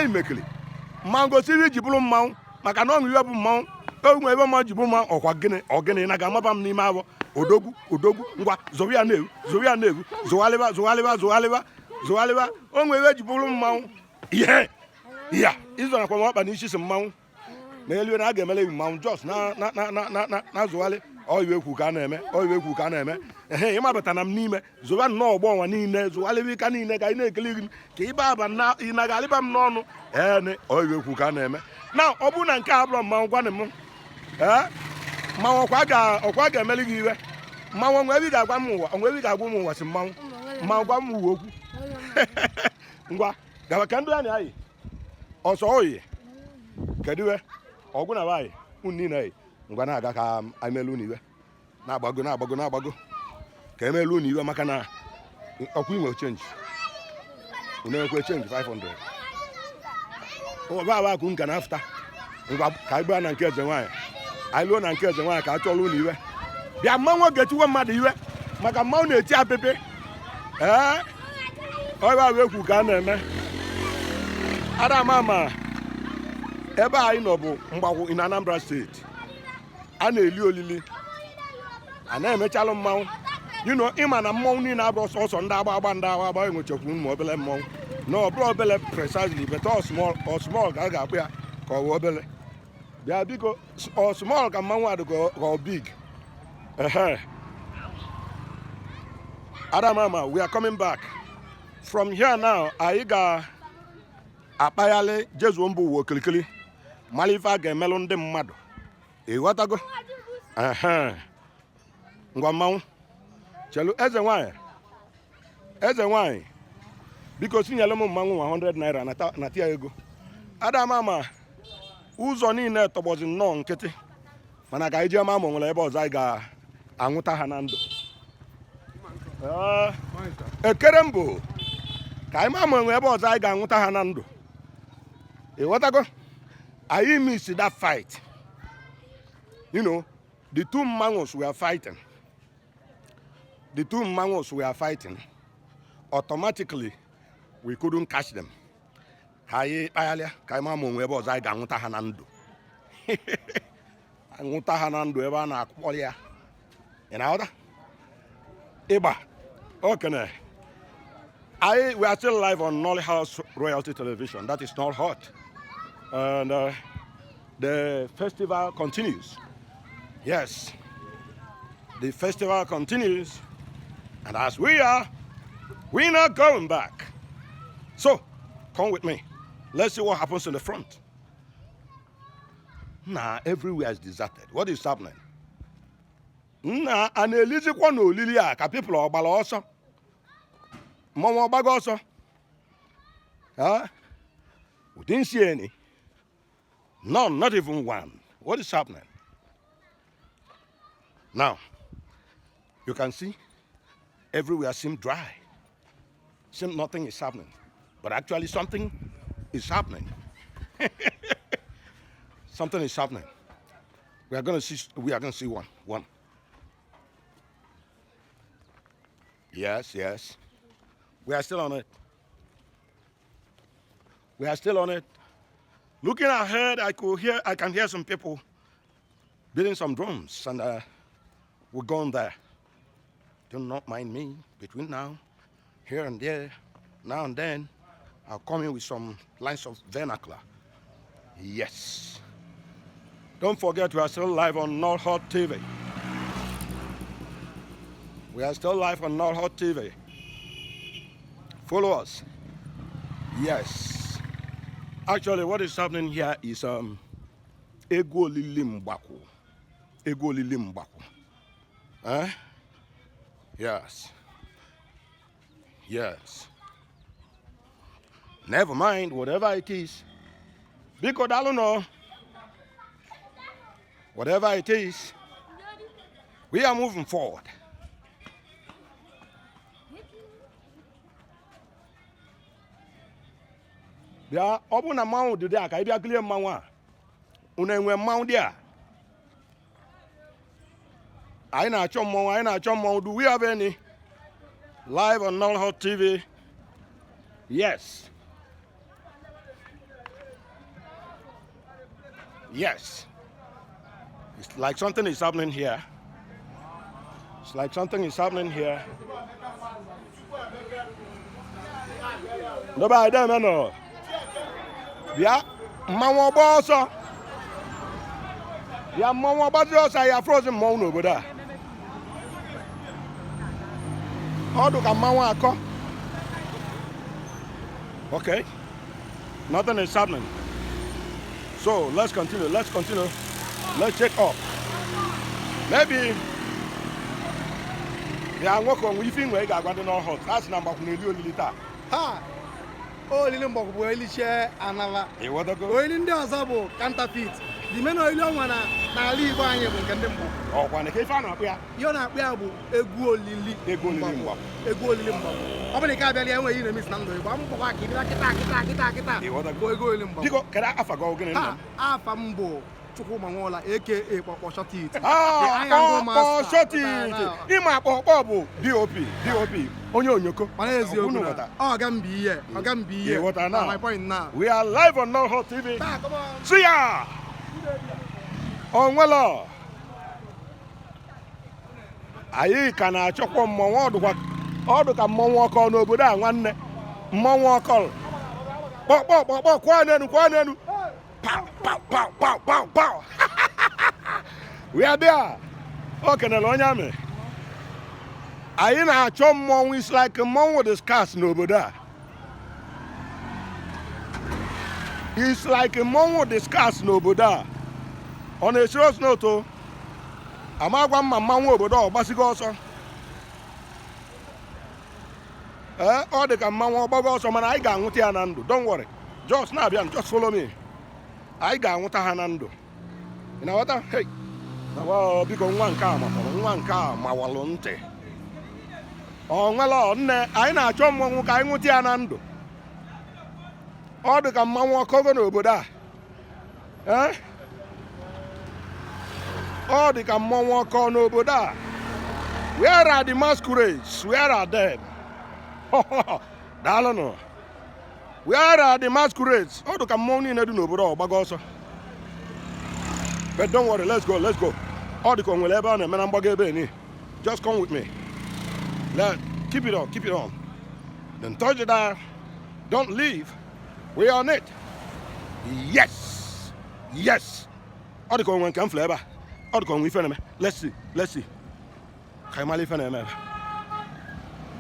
Imekiri mmanwụ gosiri iji bụrụ mmanwụ, maka na ọṅụ iwe bụ mmanwụ, onwe ebe mmanwụ ji bụrụ mmanwụ. Ọkwa gịnị? Ọ gịnị na ga-amaba m n'ime awọ? Odogwu, odogwu, ngwa zụwa ya na-ewu, zụwa ya na-ewu, zụghalịba, zụghalịba, zụghalịba, zụghalịba. Onwe ebe ji bụrụ mmanwụ. Ihe ya ịzọrakwa m ọkpa n'isi si mmanwụ na elu na a ga-emele iwu mmanwụ jos na na na na na na na zụghalị. Ọiwe ekwu ka a na-eme, ọiwe ekwu ka a na-eme. Ehe, ịmabata na m n'ime zụba nnọọ ọgbọ ọnwa niile, zụghalịba ịka niile ka anyị na-ekele gị ka ịba aba na ị na ga-alịba m n'ọnụ. Ee, ọiwe ekwu ka a na-eme. Na ọ bụrụ na nke a bụrụ mmanwụ, gwanị m. Ee, mmanwụ, ọkwa ga-emeli gị iwe. Mmanwụ, onwe ebe ị ga-agwa m ụwa, onwe ebe ị ga-agwa m ụwa si mmanwụ. Mmanwụ, gwa m uwe okwu. Ngwa, gawa ka ndụ ya na ayị ọsọ oyi. Kedu iwe ọgwụ na nwaanyị unu niile yi? Ngwa, na-aga ka emelu unu iwe. Na-agbago, na-agbago, na-agbago ka emelu unu iwe, maka na ọkwa inwe change, unu ekwe change 500 ọba aba akụ nka na-afụta. Ngwa, ka anyị gbaa na nke eze nwaanyị. Anyị luo na nke eze nwaanyị ka a chọrọ unu iwe. Bịa, mmanwụ ga-etiwe mmadụ iwe, maka mmanwụ na-eti apịpị. Ee, ọba ahụ ekwu ka a na-eme. Ada ama ama ebe anyị nọ bụ Mgbakwu in Anambra State. A na-eli olili, a na-emechalụ mmanwụ. Ịma na mmọnwụ niile abụrụ sọsọ ndị agba agba, ndị agba agba. Enwechakwu ma obele mmọnwụ na ọ bụrụ obele precisely, but ọ small, ọ small ka a ga-akpụ ya, ka ọ bụ obele. Bịa biko, ọ small ka mmanwụ adị ka ọ big. Ehe, adamama, we are coming back from here now. Anyị ga-akpaghalị jezuo mba ụwa okilikili, mara ife a ga-emelụ ndị mmadụ. Ịghọtago? Ehe, ngwa, mmanwụ, chelu. Eze nwanyị, eze nwanyị, biko tinyere m mmanwụ 100 naira na tia ego. Adama ma ụzọ niile tọgbọzi nnọọ nkịtị, mana ka anyị jee ma ma o nwere ebe ọzọ anyị ga-anwụta ha na ndụ. Ee, ekere mbụ ka anyị ma ma enwe ebe ọzọ anyị ga-anwụta ha na ndụ. Ịghọtago? Anyị miss that fight. The two mmanwus were fighting, the two mmanwus were fighting. Automatically we couldn't catch them. Ka anyị kpaghalịa ka anyị ma ma onwe ebe ọzọ anyị ga-anwụta ha na ndụ, anwụta ha na ndụ ebe a na-akpọrọ ya. Ị na-aghọta ịgba okene I we are still live on Nolly House Royalty Television. That is not hot. And the festival continues. Yes, the festival continues. And as we are, we're not going back. So, come with me. Let's see what happens in the front. Nah, everywhere is deserted. What is happening? Nna, a na-elizikwa n'olili a ka people ọgbara ọsọ? Mmọnwụ ọgbago ọsọ? Huh? We didn't see any. None, not even one. What is happening? Now, you can see everywhere seemed dry. Seemed nothing is happening. But actually something is happening. Something is happening. We are gonna see one. One. Yes. We are still on it. We are still on it. Looking ahead, I can hear some people beating some drums, and we're going there. Do not mind me. Between now, here and there, now and then, I'll come in with some lines of vernacular. Yes. Don't forget, we are still live on North Hot TV. We are still live on North Hot TV. Follow us. Yes. Actually, what is happening here is Egwu Olili Mgbakwu. Egwu Olili Mgbakwu. Eh? Yes. Yes. Never mind, whatever it is. Biko daalụ nọ. Whatever it is, we are moving forward. Bịa, ọ bụrụ na mmanwụ dị a, ka ị bịa kilie mmanwụ a. Unu enwe mmanwụ dị a? Anyị na-achọ mmọnwụ, anyị na-achọ mmọnwụ. Do we have any? Live on Nollywood TV. Yes. Yes, it's like something is happening here. It's like something is happening here. Ndobe anyị deme nọ. Bịa, mmanwụ ọgba ọsọ. Bịa, mmanwụ ọgbaziri ọsọ ya frozen mmanwụ n'obodo a. Ọ dụ ka mmanwụ akọ. Okay. Nothing is happening. So let's continue. Let's continue. Let's check up. Maybe bịa, nwoke, onwe ife inwe ị ga-agwa ndị n'ọhọt a sị na Mgbakwu na-eli olili taa. Ha olili Mgbakwu bụ elichie anala. Ịghọtago? Olili ndị ọzọ bụ counterfeit. The main olili ọnwa na n'ala Igbo anyị bụ nke ndị Mgbakwu. Ọkwa na ka ife a na-akpụ ya? Ihe ọ na-akpụ ya bụ egwu olili. Egwu olili. Mgbakwu. Mgbakwu. Egwu olili Mgbakwu. Ọ bụrụ na ike abịala ya, enweghị ihe na-emesi na ndụ Igbo amụkpọkwa ka ịbịa kịta kịta kịta kịta. Ịghọtago? Bụ egwu olili Mgbakwu. Biko, kedu afa gị? Gịnị, nna Ha m? afa m bụ Chukwuma Nwola, aka Kpọkpọ Shọtit. Ah, Kpọkpọ Shọtit. Ịma Kpọkpọ bụ DOP, DOP onye onyoko. Mana eziokwu Unu na ghọta? ọga mba ihe, ọga mba ihe. Ịghọta na na? my point now. We are live on Nọhọ TV. Taa, come on. See ya! Onwelo anyị ka na-achọkwa mmọnwụ. Ọdụkwa ọdụ ka mmọnwụ ọkọ n'obodo a. Nwanne, mmọnwụ ọkọ. Kpọkpọ, kpọkpọ, kwaa n'enu, kwaa n'enu. Pow, pow, pow, pow, pow, pow. We are there. O kenere onye amị. Anyị na-achọ mmọnwụ. Is like mmọnwụ dị scarce n'obodo a. It's like mmọnwụ dị scarce n'obodo a. Ọ na-esiri ọsọ n'otu amagwa mma mmanwụ obodo ọ gbasigo ọsọ. Ee, ọ dị ka mmanwụ ọgbago ọsọ, mana anyị ga-anwụta ya na ndụ. Don't worry, just na-abịa, just follow me. Anyị ga-anwụta ha na ndụ. Ị na-aghọta? Hey, na wa, biko, nwa nke a mapụrụ, nwa nke a mawalụ ntị. Ọ nwela nne, anyị na-achọ mmọnwụ ka anyị nwụta ya na ndụ. Ọ dị ka mmanwụ ọkọgo n'obodo a. Ee, ọ dị ka mmọnwụ ọkọ n'obodo a. Where are the masquerades? Where are them? Daalụnụ. Where are the masquerades? Ọ dị ka mmọnwụ niile dị n'obodo a ọgbago ọsọ, but don't worry, let's go, let's go. Ọ dị ka o nwere ebe a na-eme na mgbago ebe ni. Just come with me. Let keep it on, keep it on. Don't touch the dial, don't leave. We are on it. Yes, ọ dị ka onwe nke m fụrụ ebe a. Ọ dị ka onwe ife na-eme. Let's see, let's see, ka anyị mara ife na-eme ebe,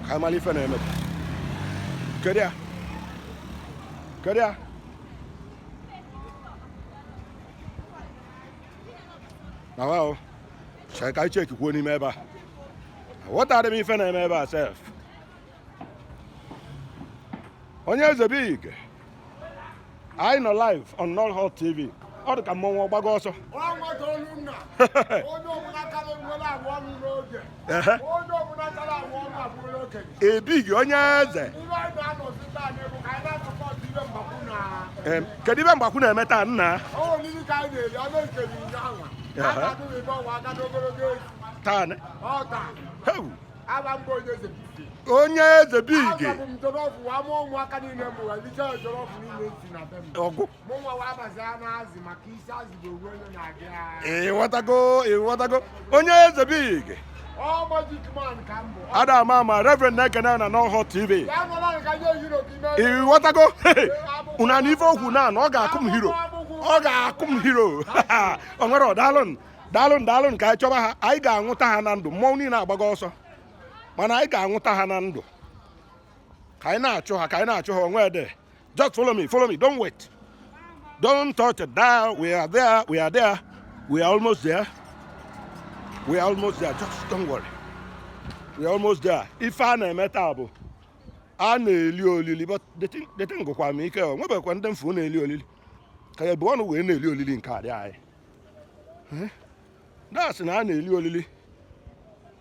ka anyị mara ife na-eme. Kedu ya? Kedu ya? Na wa o chere ka anyị cheki kwuo n'ime ebe a. Aghọtara m ife na-eme ebe a sef. Onye eze big, anyị nọ live on Nọl Hot TV. Ọ dị ka mmọnwụ ọgbago ọsọ. Ọnwata olu nna, onye ọbụla kara nwere ahụ ọnụ n'oge. Onye ọbụla kara ahụ ọnụ abụrụla okenye. Ebig, onye eze. Ihe anyị na-anọzi taa bụ ka anyị na-asọpọtụ ibe Mgbakwu na Kedu ibe Mgbakwu na-eme taa, nna? Olili ka anyị na-eri ọnụ ekeri ụnyaahụ a ga-adụrụ ebe ọnwa aka n'ogologo echi. Taa Ọ taa. Heu! Aba mba, onye eze bife. Onye eze big. Azabụ m jollof wa mụ ụmụaka niile mụ wa lichaa jollof niile si na be m. Ọgụ. Mụ nwa wa abazi na azị maka isi azị bụ owu onye na-abịa. Ịghọtago, ịghọtago, onye eze big. Ọ magic man ka m bụ. Ada ama ama reverend na-ekene na Nọl Hot TV. Ya nọrọ ka nye hero ka ime. Ịghọtago? Unu na ife okwu na na ọ ga-akụ m hero, ọ ga-akụ m hero. O nwere. Daalụn, daalụn, daalụn. Ka anyị chọba ha. Anyị ga-anwụta ha na ndụ. Mmọnwụ niile agbago ọsọ, mana anyị ga-anwụta ha na ndụ. Ka anyị na-achụ ha, ka anyị na-achụ ha. Onwe dị, just follow me, follow me. Don't wait, don't touch a dial. We are there, we are there, we are almost there, we are almost there. Just don't worry, we are almost there. Ife a na-eme taa bụ a na-eli olili, but the thing gụkwa m ike. O nwebekwa ndị mfu na-eli olili ka ya bụ ọnụ wee na-eli olili nke a dị anyị dasị na a na-eli olili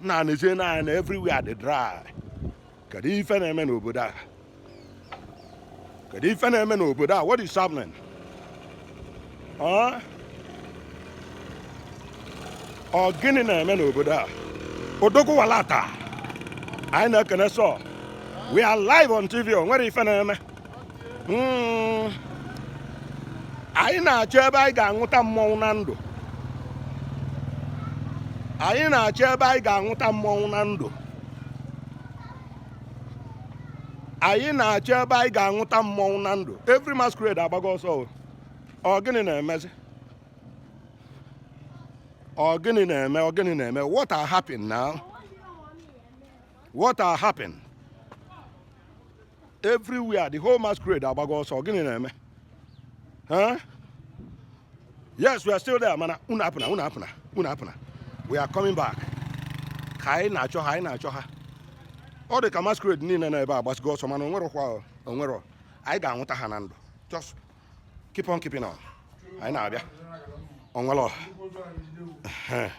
na nezie na anya na everywhere dị dry. Kedu ife na-eme n'obodo a? Kedu ife na-eme n'obodo a? What is happening? Ọ ọ gịnị na-eme n'obodo a? Odogwu walata, anyị na-ekene sọ. We are live on TV. O nwere ife na-eme. Anyị na-achọ ebe anyị ga-aṅụta mmọnwụ na ndụ. Anyị na-achọ ebe anyị ga-aṅụta mmọnwụ na ndụ. Anyị na-achọ ebe anyị ga-aṅụta mmọnwụ na ndụ. Every masquerade agbago ọsọ o. Ọ gịnị na-emezi? Ọ gịnị na-eme? Ọ gịnị na-eme? What are happen now? What are happen everywhere? The whole masquerade agbago ọsọ. Ọ gịnị na-eme? Huh? Yes, we are still there. Mana unu apụna, unu apụna, unu apụna. We are coming back. Ka anyị na-achọ ha, anyị na-achọ ha. Ọ dị ka masquerade niile nọ ebe a gbasigo ọsọ, mana onwerọkwa, onwerọ. Anyị ga-anwụta ha na ndụ. Just keep on keeping on. Anyị na-abịa. Onwere ọha.